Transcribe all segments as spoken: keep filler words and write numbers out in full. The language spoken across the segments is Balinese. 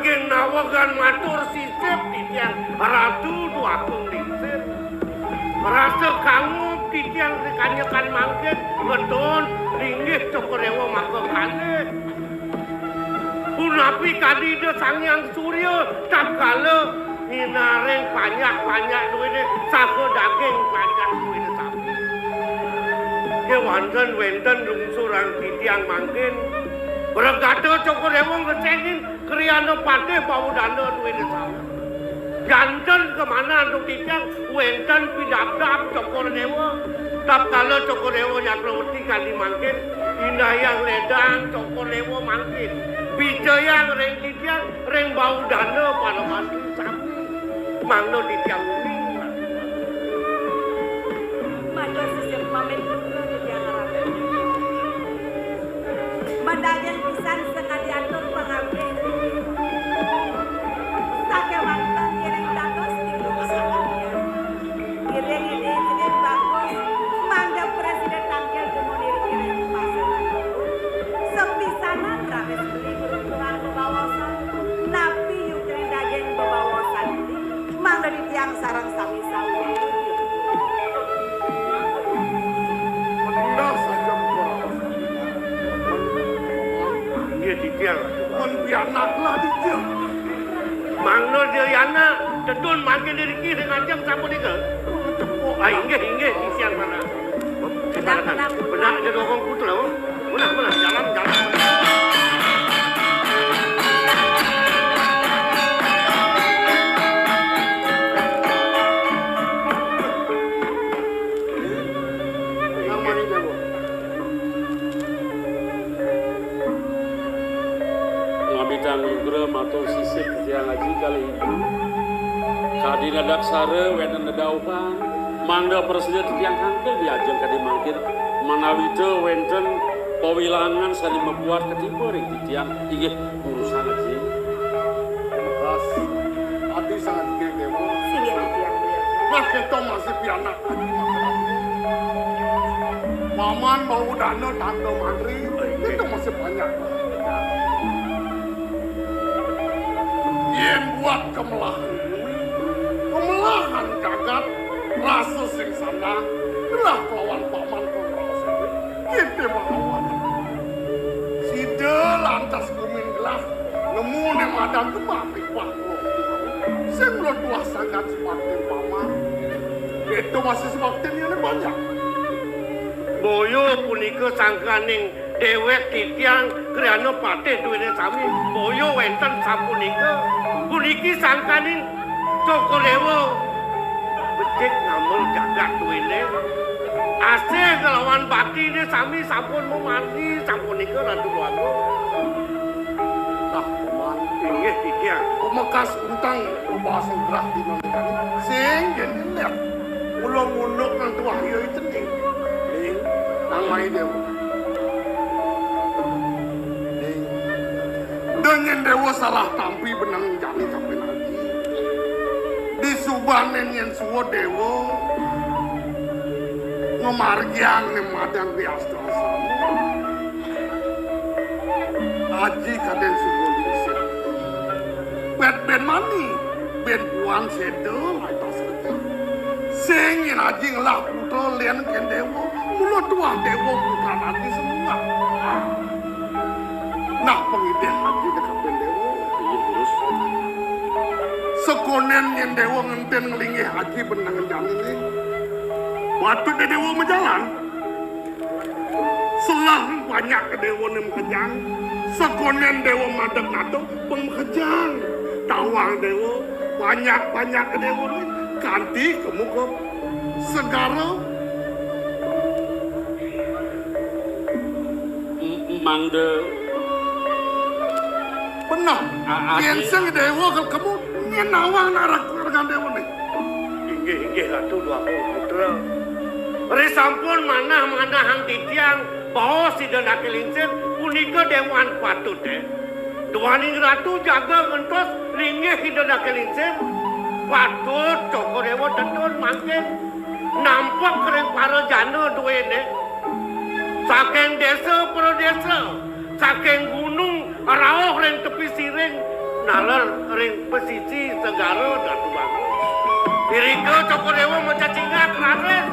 Ing nawegan matur sisip titiang Ratu Dwagung Lingsir. Rasa kangub titiang ri kanyekan mangkin ngedon linggih Cokor Dewa maka kalih. Punapi kadi Ida Sang Hyang Surya tatkala nginaring panjak-panjak duwene saha daging panjak duwene sapi. Kewanten wenten lungsurang titiang mangkin. Regata Cokor Dewa ngecengin Kriana patih bawa dana duwene salah. Janten kamanah antuk titiang wenten pidabdab Cokor Dewa. Tatkala Cokor Dewa nyakrawati kadi mangkin, indayang ledang Cokor Dewa mangkin. Bijayang ring titiang ring bawa dana panembahan sami. Mangda titiang uning. Matur sisip pamit duka titiang ngarang. Madaging pisan sakadi atur pangabdi. Sakewanten ngiring dados tinulung sakalian. Ngiring ini sing bagus, mangda prasida tangkil dumun ngiring pasir. Sepisanan raris beli beruntungan bebaosan, napi yukring daging bebaosan ini, mangda titiang sareng sami sami. Endah saja. Nggih, titiang. Mun pianaklah titiang. Mangda dia anak, tedun mangkin iriki ring ajeng sapunika. Cepuk. Ah, inggih, inggih, titiang sanak. Benak, benak, benak. Benak aja dorong putra, oh. Benak, benak, jalan, jalan. Ngamidang lugra matur sisip titiang aji kalih ibu. Kadi nadaksara wenten dedauhan, mangda prasida titiang tangkil di ajeng kadi mangkin, manawita wenten pawilangan sane mabuat katiba ring titiang. Inggih, urusan aji. Ras, adi sangat inggih dewa. Singgih titiang. Nah, kita masih pianak. Paman mau dana tanda mantri, itu masih banyak. Yen buat kemelahan, kemelahan jagat, rasa sing sanang, telah kelawan paman kelawan sini, kita melawan. Sida lantas gumin gelah, nemu ne madan kebak. Wah, sing mula tuah sangat seperti paman. Itu masih seperti ini banyak. Boya punika sangkaning dewek titiang kriana patih duwene sami. Boya wenten sapunika. Puniki sangkaning Cokor Dewa becik ngamel jagat duwene. Asih nglawan baktine sami sampun mamargi sapunika Ratu Dwagung. Nah, paman. Inggih, titiang. Pemekas untang pembahasan gerah di Nangkani. Sing yen indah. Kula ngunduk nang tuah iya cening. Ning, nang mai dewa. Ning. Denyen dewa salah tampi benang jani sampai nanti. Di subanen yen suwa dewa. Ngemargiang ne madang rias. Aji kaden sugo lingsir. Bet ben mani, ben buan seda lantas kecil. Sing yen aji ngelah putra len ken dewa, mula tuah dewa putra aji semua. Nah, pengidih aji dekapen dewa. Iya, terus. Sekonen yen dewa ngenten ngelinggih aji benang jani ne. Patut deh dewa majalan. Selah banyak ke dewa ni makejang. Sekonen dewa madeg nado peng makejang. Tawang dewa banyak-banyak ke dewa ni kanti ke muka segara. M-, mangda. Benar. A-, a-, yen sing dewa ke kemu nyen nawang nak raku dengan dewa ni. Inggih, inggih, Ratu Dwagung Putra. Ri sampun manah-manahang titiang, baos Ida Dake Lingsir, punika dewan patute. Duaning Ratu jaga ngentos linggih Ida Dake Lingsir. Patut Cokor Dewa tetun mangkin nampek ring para jana duene. Saking desa pradesa, saking gunung rauh ring tepi siring, Taler ring pesisi segara Datu Bagus. Irika Cokor Dewa macecingak raris.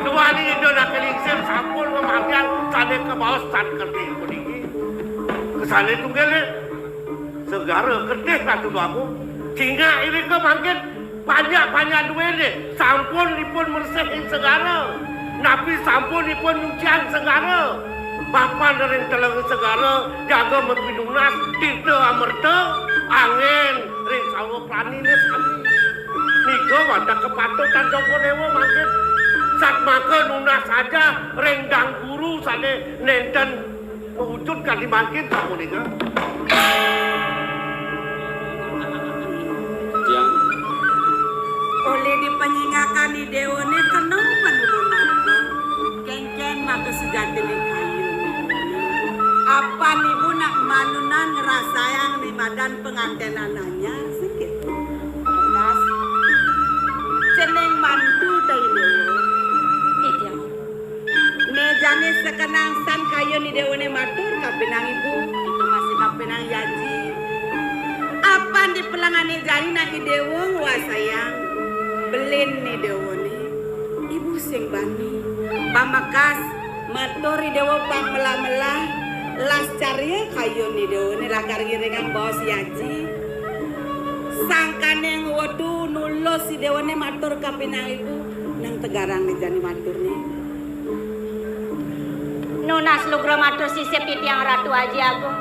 Duaning Ida Datu Lingsir sampun mamargiang sané kabaos tan kertih puniki. Kesané tunggilé segara kertih Datu Bagus. Cingak irika mangkin panjak-panjak duéné sampun ipun mresihin segara. Napi sampun ipun nyuciang segara. Mapan ring teleng segara jaga mapinunas tirta amerta, anggén ring sawa praniné sami. Nika wantah kapatutan Cokor Dewa mangkin satmaka nunas saja ring dang guru sané nénten mawujud kadi mangkin sapunika. Tiang. Olih dipanyingakan Ida Déwané kena manulunaka. Kénkén maka sujatiné kayun. Apan ibu nak manunan ngrasayang ni madan panganténan anyar sikit. Bekas. Cening mantu ta Ida Déwa. Titiang. Né jani sekenang san kayun Ida Déwané matur kapinang ibu. Itu masih kapinang yaji. Apan di pelengané jani nak Ida Déwa nguasayang. Belin Ida Déwané. Ibu sing bani. Pamekas matur Ida Déwa pang melah-melah. Las carya kayun Ida Déwané lakar ngiringang baos yaji. Sangkaning wetu nulus Ida Déwané matur kapinang ibu. Nang tegarang né jani maturné. Nunas lugra matur sisip titiang Ratu Aji Agung,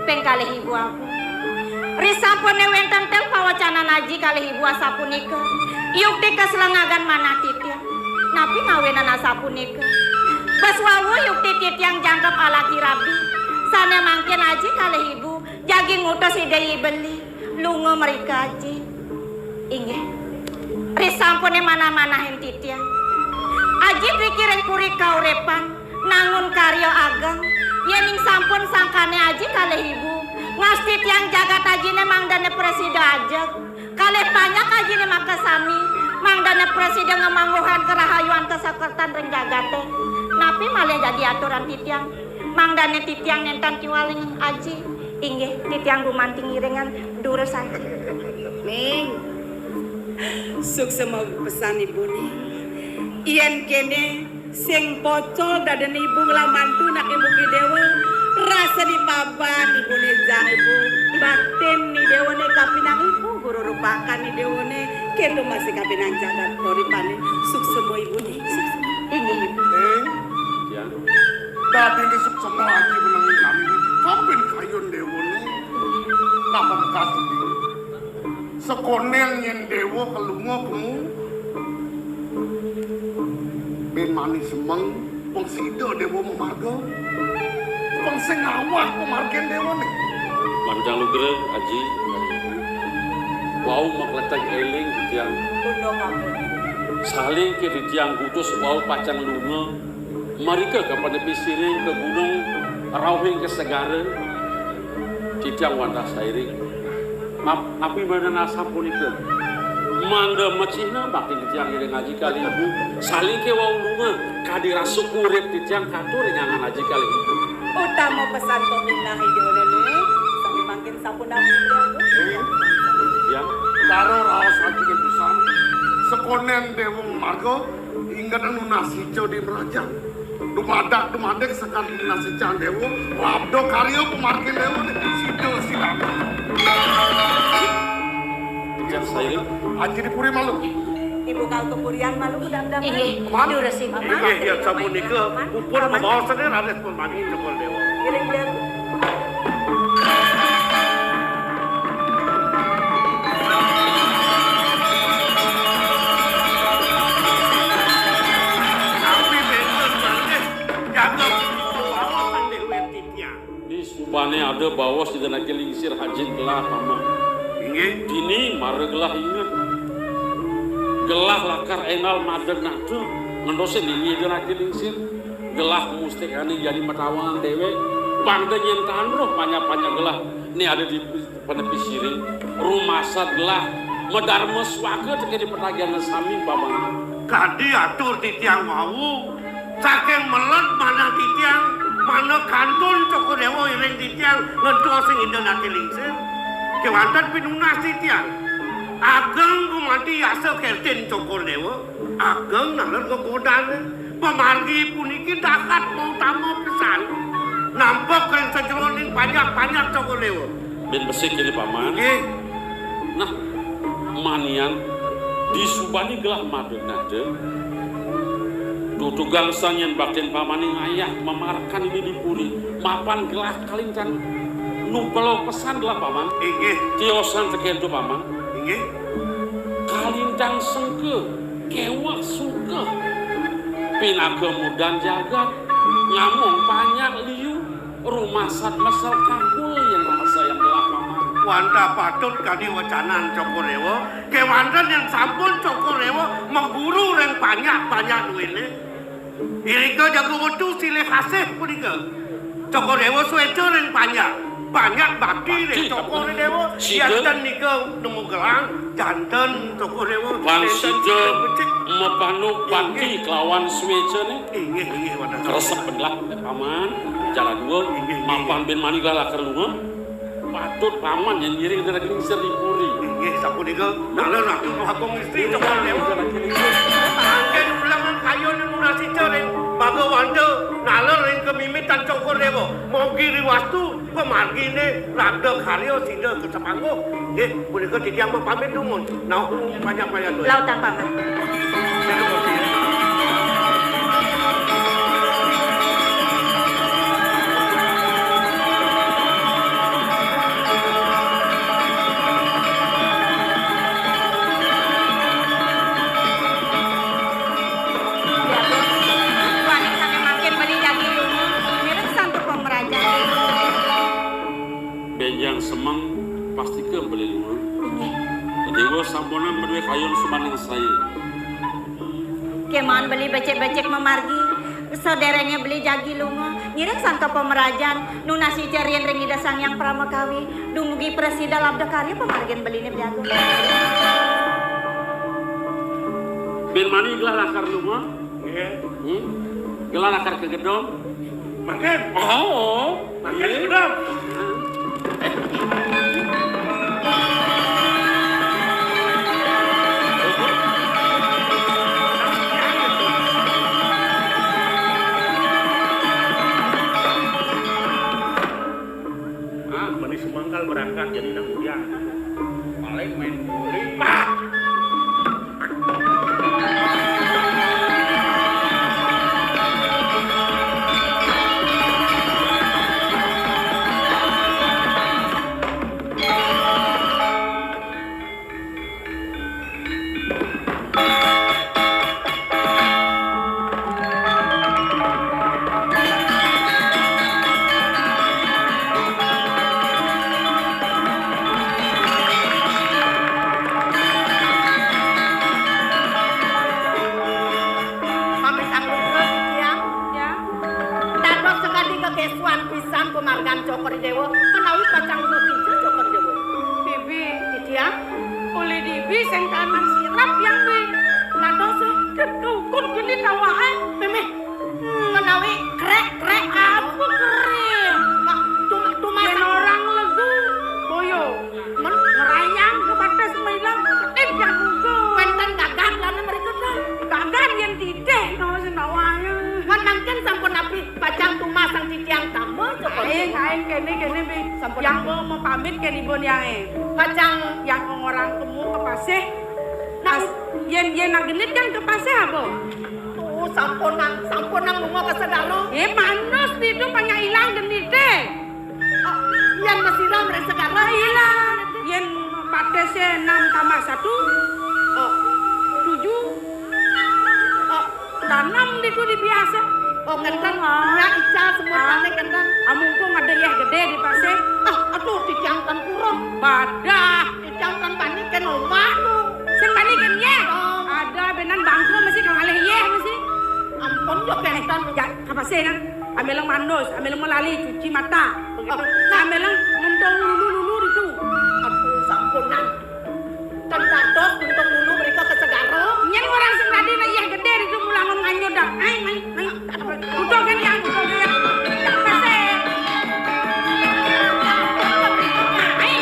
ping kalih ibu agung. Risampuné wénten teng pawacanan aji kalih ibu asapunika, yukti kaslengagan manah titiang. Napi ngawinang asapunika? Bes wau yukti titiang jangkep alaki rabi, sané mangkin aji kalih ibu jagi ngutus Ida I Beli. Lunga mrika, Aji. Inggih. Risampuné manah-manahin titiang. Aji driki ring puri kauripan, nangun karya ageng. Yéning sampun sangkané aji kalih ibu, ngastitiang jagat ajiné mangdané prasida ajeg. Kalih panjak ajiné makasami, mangdané prasida ngamangguhang karahayuan kasakertan ring jagaté. Napi malih dadi aturan titiang? Mangdané titiang nénten kiwaling aji. Inggih, titiang gumanti ngiringang durus aji. Ming, suksma pesan ibuné. Yén kéné, sing pocol dadiné ibu ngelah mantu nak ibu Ki Déwa. Rasa dipaban ibuné jang ibu. Baktin Ni Déwané kapinang ibu, guru rupakan Ni Déwané. Kéto masih kapinang jagat uripané. Suksma ibuné. Suksma. Inggih, ibu. Ming, Tiang. Dadiné suksma aji menengin kami kapin kayun Déwané. Napa bekas iki? Sekonén yén Déwa kalunga kemu. Bin mani semeng, pang sida Déwa mamarga. Pang sing ngawag pamargin Déwané. Manjang lugra, Aji. Wau makleteg éling titiang. Saling ké titiang kutus wau pacang lunga. Marika ka panepi siring ka gunung, rauhing ka segara, titiang wantah sairing. Nap-, napi mangda asapunika? Mangda macihna bakti titiang ngiring aji kalih ibu, saling ké wau lunga, kadi rasa urip titiang katur ring angan aji kalih ibu. Utama pesan pepinah Ida Déwané, sami mangkin sampun napi, Prabu? Titiang. Cara raos aji pesan, sekonén Déwa marga, Inggih nunas ica di mrajang. Dumadak, dumadik sekadi nunas ica Déwa, labda karya pamargin Déwa né sida silang. Aji di puri malu. Ibu kal kepurian malu mudah-mudahan. Inggih, durus ibu. Inggih, ya sapunika puput pamaosané raris pun mangkin Cokor Déwa. Giling Déwa. Napi bénten malih jaga baos Déwi titiang. Disubané ada baos di Ida Anaké Lingsir ajin gelah, Paman. Inggih. Dini mara gelah inget. Gelah lakar énal madeg nata ngentosin dini Ida Anaké Lingsir. Gelah mustikané jani matawanan déwék, pang da nyén tan roh panjak-panjak gelah né ada di panepi siring, rumasat gelah madarma swaga tekén di petagihan sami, Paman. Kadi atur titiang wau, saking meled manah titiang, manah kantun Cokor Déwa iring titiang ngentosin Ida Anaké Lingsir. Kéwanten pinunas titiang. Ageng gumanti yasa kertin Cokor Déwa. Ageng naler gegodan. Pamargi puniki dahat mautama pisan. Nampek ring sajeroning panjak-panjak Cokor Déwa. Bin besik ini, Paman. Nggih. Nah, manian disubani gelah mada-mada. Tutugang sang yen baktin pamaning ayah mamarekan ini di puri. Mapan gelah kalintang nupelo pesan gelah, Paman. Inggih. Tiosan tekén to, Paman. Inggih. Kalintang sengke, kéweh sungkeh. Pinaka mudan jagat, ngamong panjak liu, rumasat mesel kakul yen rasa yang gelah, Paman. Wantah patut kadi wecanan Cokor Déwa, kéwanten yen sampun Cokor Déwa maguru ring panjak-panjak duéné. Irika jaga wetu silih asih punika. Cokor Déwa suéca ring panjak. Panjak bakti ring Cokor Déwa. Sida. Janten nika nemu gelang, janten Cokor Déwa. Lan sida becik. Mapanduk bakti kelawan suécané. Inggih, inggih, wadah. Kresep belah, Paman. Jalan dua, inggih, inggih. Mapan bin mani gelah lakar lunga. Patut Paman yen ngiring daging seripuri. Inggih, sapunika. Naler Ratu Agung Istri Cokor Déwa. Anggen ulangan kayun munasica ring Bagawanta, naler ring kamimitan Cokor Déwa. Mogi riwastu pamarginé labda karya sida kasepangguh. Nggih, punika titiang mapamit dumun. Nah, panjang-panjang tuh. Lautang, Paman. Wanita mangkin beli jagi lunga, mireng santo pamrajan. Bénjang semeng pastika beli lunga. Inggih. Déwa sampunang madué kayun sumaneng saya. Kémaon beli becik-becik mamargi, sadéréngé beli jagi lunga, ngiring santo pamrajan, nunas ica riin ring Ida Sang Hyang Pramakawi, dumugi prasida labda karya pamargin beliné beli agung. Bin mani gelah lakar lunga? Nggih. Hmm? Gelah lakar ka gedong? Mangkin. Oh. Mangkin, iya. Gedong. Ah, meni semangkal berangkat jadi nang uyah. Paling main guling. Ah! Pamit anggun, Tiang. Ya. Dados sakadi kekesuan pisan pamargan Cokor Déwa, menawi pacang duh kija Cokor Déwa. Bibi. Titiang. Oleh dibi sing kanan sirap yang bi. Dados, ket kaukur geni tawahe. Mimih. Menawi krek-krek apa krek? Mak, cuma, cuma yen orang legu, boyo. Men ngerayang ke batas mailang, ketip yang uga. Wenten gagan lan mriki, Dong. Gagan yen titih, no, sing tak wayah. Men mangkin sampun napi pacang tumasang titiang tama, coba. Aing, aing kene, kene, Bi. Sampun. Yang mau, mau pamit kene, Bun, yang, eh. Pacang. Yang orang temu ke pasih. Nah, yen, yen nak genit kan ke pasih, apa? Tuh, sampunang, sampunang lunga ka segara. Eh, manus ditu banyak ilang genite. Oh, yen masiram ring segara ilang. Yen batese enam tambah satu, oh, tujuh. Oh, tanam ditu di biasa. Oh, kenten. Ah. Ya, ical semua. Ah. Panik kenten. Amung kok ada yeh gede di pasir. Ah, aduh, titiang tan kurang. Badah. Ijang tan bani kén omah tu. Sing bani kén yéh. Oh. Ada benan bangku masih kang alih yéh masih. Ampun, yo kén tan. Ya, apa sih, nah? Ambil yang manus, ambil yang melali, cuci mata. Begitu. Oh. Nah. Ambil yang ngentung lulu-lulu itu. Aduh, sampunan. Kan dados ngentung lulu mereka ke segara. Nyén orang sing tadi nah yéh gedé itu mulangon nganyut dah. Ai, ai, ai. Utuh gén yang, utuh gén yang. Kasih. Ai.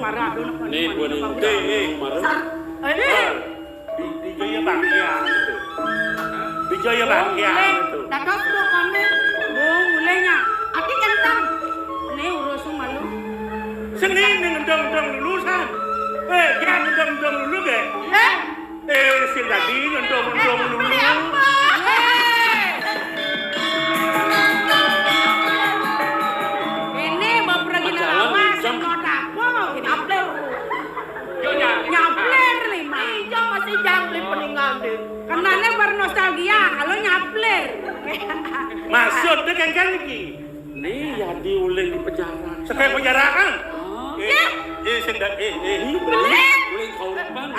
Ni buat ni. Eh, eh. Mar. Eh. Di, di Jaya Bangkiang itu. Di Jaya Bangkiang itu. Dados kok kami. Wong mulai nya. Ati kentang. Ni urus malu. Seni ni ngendong-ngendong lulusan. Eh, dia ngendong-ngendong lulu ge. Eh. Eh, sing dadi ngendong-ngendong lulu. Ini mau pergi nalawas, mau dapur. Nyapler. Nyapler, lima. Iya, masih jangkrik peninggal deh. Kenanya bernostalgia, kalau nyapler. Maksudnya kan kan iki. Ni ya diuling di penjara. Sekai penjaraan. Oh. Eh, eh, sing da-, eh, eh, hi, beli. Uling kau bang.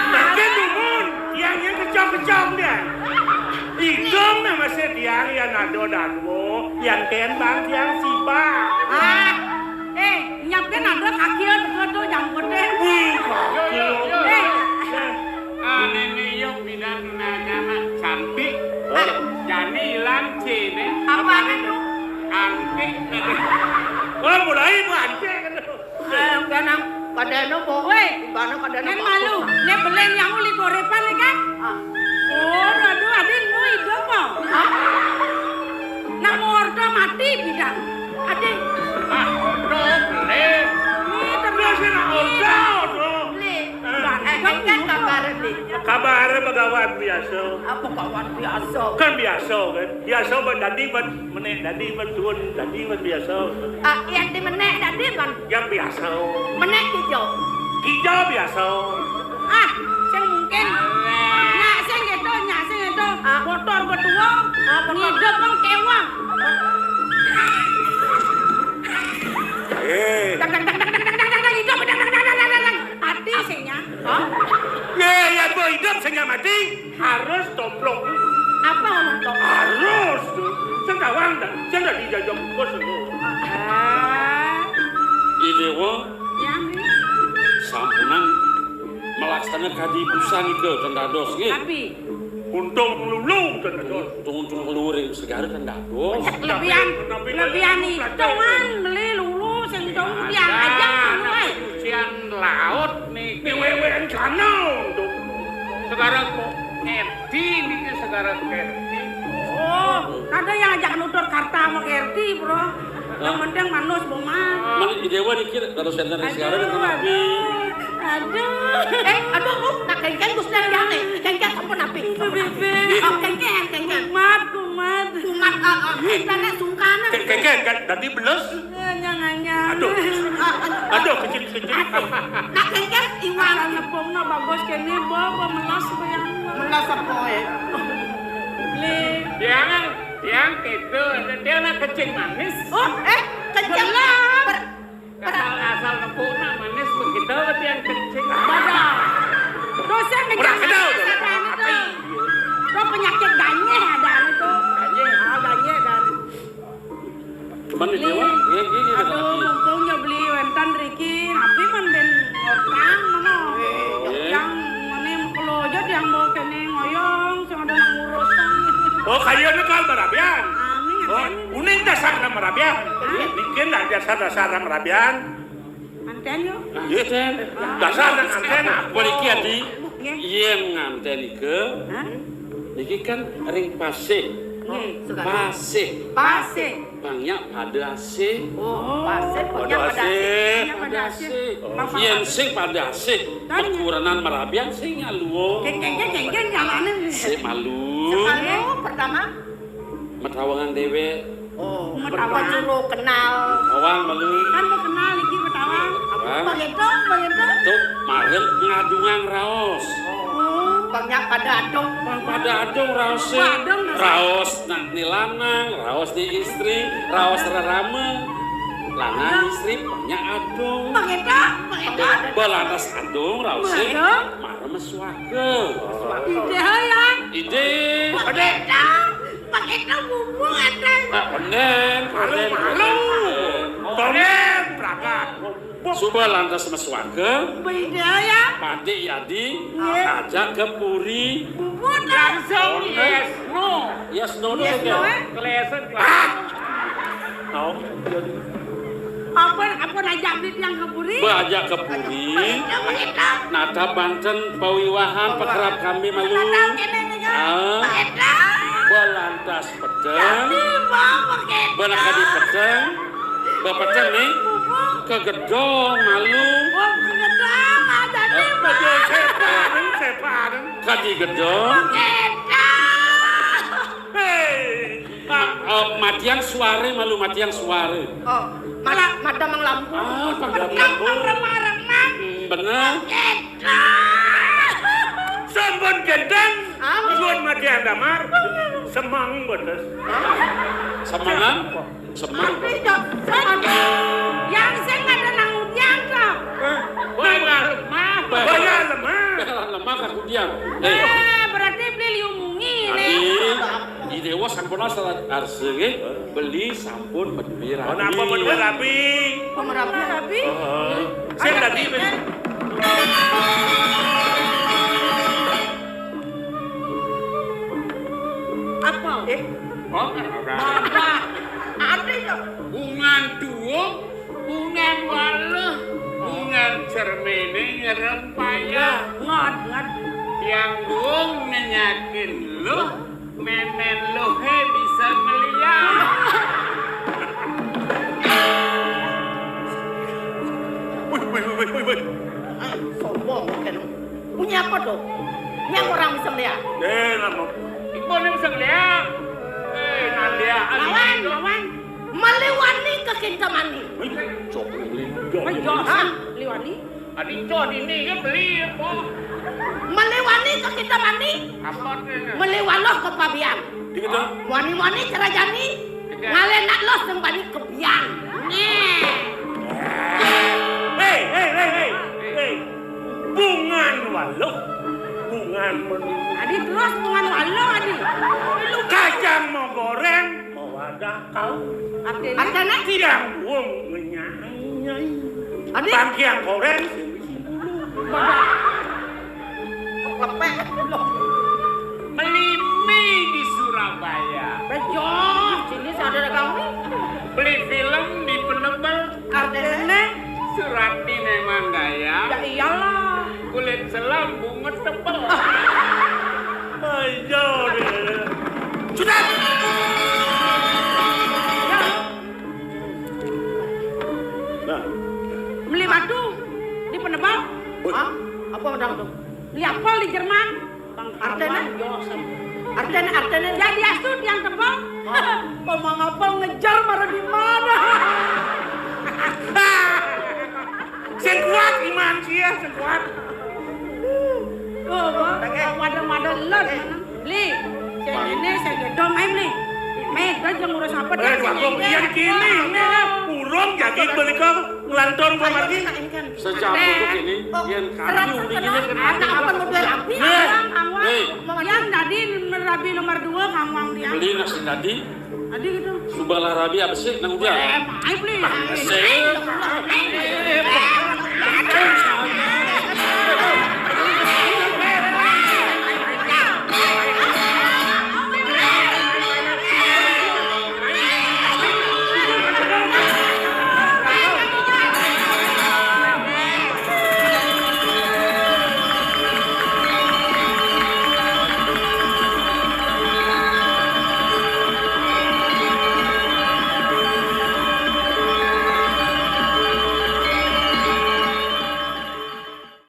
Makin dumun, yang yang kecong-kecong dia. Idung nama sediang yang nado danwo, yang kembang yang siba. Ah, eh, nyapin ada kaki ada tuh jangkutnya. Wih, kaki. Eh, Ane ni yo bidan tunagama cantik. Oh. Jani ilang cene. Apa itu? Antik. Oh, mulai bu antik. Eh, kanang kadeno po. Woi, mana kadeno? Nen malu, nen belen yang uli gorepan ni kan? Ah. Oh, aduh, adin nu hidup po. Hah? Nang ordo mati bidan. Adin. Ah, ordo belen. Ni terus. Terus nak ordo, ordo. Beli. Eh, kan kabar ni. Kabar begawan biasa. Apa kawan biasa? Kan biasa kan. Biasa ban dadi ban menek dadi ban tuun dadi ban biasa. Ah, yang di menek dadi ban. Yang biasa. Menek hijau. Hijau biasa. Ah, sing mungkin. Nyak sing gitu, nyak sing gitu. Ah. Motor betua. Ah, motor. Ngidup bang kewang. Eh. Dang, dang, dang, dang, dang, dang, dang, dang, hidup, dang, dang, dang, dang, dang, dang. Mati senya. Hah? Ye, ya, bo hidup senya mati. Harus tomplok. Apa ngomong tomplok? Harus tuh. Sing tawang dah. Sing dah dijajah bungkus lu. Ah. Idewa. Ya, Mi. Sampunang melaksanakan kadi busan ke kendados nggih. Tapi untung lulu kan ada. Untung-untung lulu ring segara kan dados. Lebihan, lebihan hitungan beli lulu sing dong dia aja anu eh. Pencucian laut niki. Wewean sana untung. Segara kok Kerti niki segara Kerti. Oh, ada yang ajak nutur Karta sama Kerti, Bro. Yang penting manus bunga. Malik di dewa niki terus enten segara dengan api. Aduh. Eh, aduh, uh, nak kengkeng Gus Dang jane. Kengkeng sampun apik. Itu bebek. Oh, kengkeng, kengkeng. Kumat, kumat. Kumat, ah, ah. Iya. Kita nak sungkanan. Kengkeng kan tadi beles. Nyang anyar. Aduh. Ah, ah. Aduh, kecil-kecil. Nak kengkeng iwan. Nepungna bagus kene, bo, bo melas bayang. Melas apa, eh? Beli. Tiang, tiang gitu. Dia nak kencing manis. Oh, eh, kencing. Ber- Asal, asal nepukna manis begitu tiang kencing. Badan. Dosa kencing. Udah kenal tuh. Ada anu tuh. Tuh penyakit ganyeh ada anu tuh. Ganyeh. Ah, ganyeh dan. Cuman di dewa, iya, iya, iya, aduh, mumpung ya beli wenten riki, tapi man ben ngortang mana. Iya. Yang mana kalau aja yang mau kene ngoyong, yang ada nang urusan. Oh, kayaknya kan marabian. Amin. Oh, uning dasar nama marabian. Hah? Bikin lah dasar-dasar nama marabian. Anten yuk. Nggih. Dasar nang anten. Apa niki, Adi? Nggih. Yen nganten ike, hah? Niki kan ring pasih. Nggih. Pasih. Pasih. Banyak pada asih. Oh, pasih banyak pada asih. Pada asih. Pada asih. Oh. Yen sing pada asih, tanya. Pekurenan marabian sing ngaluo. Geng, geng, geng, geng, geng, nyalane. Sik malu. Sekali pertama. Metawangan dewek. Oh, metawang. Metawang. Juru kenal. Metawang, malu. Kan mau kenal iki metawang. Hah? Bang Edo, Bang Edo. Tuh, marem ngadungang raos. Oh, bangnya pada adung. Bang pada adung raos sih. Adung, raos. Raos nak ni lanang, raos ni istri, raos rerame. Lanang istri bangnya adung. Bang Edo, Bang Edo. Belaras adung raos sih. Adung. Marem swaga. Ide ya. Ide. Bang Edo. Pakai kamu buat, Bang. Ah, bener, malu, bener. Malu. Bener. Suba lantas masuaka. Beda ya. Padi Yadi. Iya. Ajak ka puri. Bubut lah. Langsung yes no. Yes no. Yes no, eh? Kelesen. Apa, apa najak di tiang ka puri? Ba ajak ka puri. Beda, beda. Natap banten pawiwahan pakerab kami malu. Natap kene nih, ya. Ah. Beda. Ba lantas peteng. Jadi, Bang, begitu. Ba nak kadi peteng. Ba peteng nih. Bubuk. Ka gedong malu. Oh, ka gedong, ada nih, Bang. Sepadan, sepadan. Kadi gedong. Begitu. Hei. Ah, ah, matian suara malu, matian suara. Oh, mala-, madamang lampu. Ah, madamang lampu. Remang-remang. Hmm, bener. Begitu. Sampun gendang, ah, suun matian damar. Semang betes. Semangan? Semang. Aduh, Jok. Yang sing ada nang udian, Jok. Hah? Bala lemah. Bala lemah. Bala lemah ka kudian. Eh. Eh, berarti beli liu mungi nih. Adi, di Dewa sampun asal arsa, nggih. Beli sampun meduwi rabi. Oh, napa meduwi rabi? Pemerabi. Heeh. Sing dadi, apa? Eh? Oh, babah. Ada ya? Bungan duwung, bungan waluh, bungan cermene nyerem payah. Ngat, ngat. Yang duwung nenyakin luh, menen luhe bisa ngeliat. Wih, wih, wih, wih, wih. Ah, sombong kan. Punya apa tuh? Yang orang bisa ngeliat. Eh, lama. Ibu ni bisa ngeliat. Eh, nandia. Lawan, lawan. Maliwani ke Kintamani. Wih, sok beli. Wih, jangan. Liwani. Adi cod ini ya beli apa? Maliwani ke Kintamani. Apa tuh? Maliwaloh ke Pabian. Di kita? Wani-wani cerajani. Iya. Ngalenak loh sembani kebian. Nih. Hei, hei, hei, hei. Hei. Bungan waluh. Bungan menurut. Adi terus bungan waluh, Adi. Kacang mau goreng, mau wadah kau. Artinya? Artinya? Tidak wong ngenyang. Adi? Bangkiang goreng. Lepek. Melimi di Surabaya. Bejo, sini sadar kami. Beli film di Penebel. Artinya? Suratine memang gaya. Ya iyalah. Kulit selam bungut tebel. Ayo deh. Sudah. Nah. Beli batu di Penebel. Hah? Apa udah tuh? Beli apel di Jerman. Artene? Artene, artene. Jadi astu tiang tebel. Hah? Pemang apel ngejar mara di mana? Sing kuat iman sia, sing kuat. Oh, wadah-wadah lon. Beli, sing ini, sing gedong, ayo beli. Meh, dah jangan ngurus apa. Eh, dah, sing wakong ini. Iya kini, ini urung jadi beli kok. Ngelantur pamargi. Secara bentuk ini, oh, yen kami udah gini kan. Anak apa model api? Nih. Yang tadi rabi nomor dua, Kang Wang dia. Beli nasi tadi. Tadi gitu. Subalah rabi apa sih? Nang udah. Eh, ayo beli. Sih.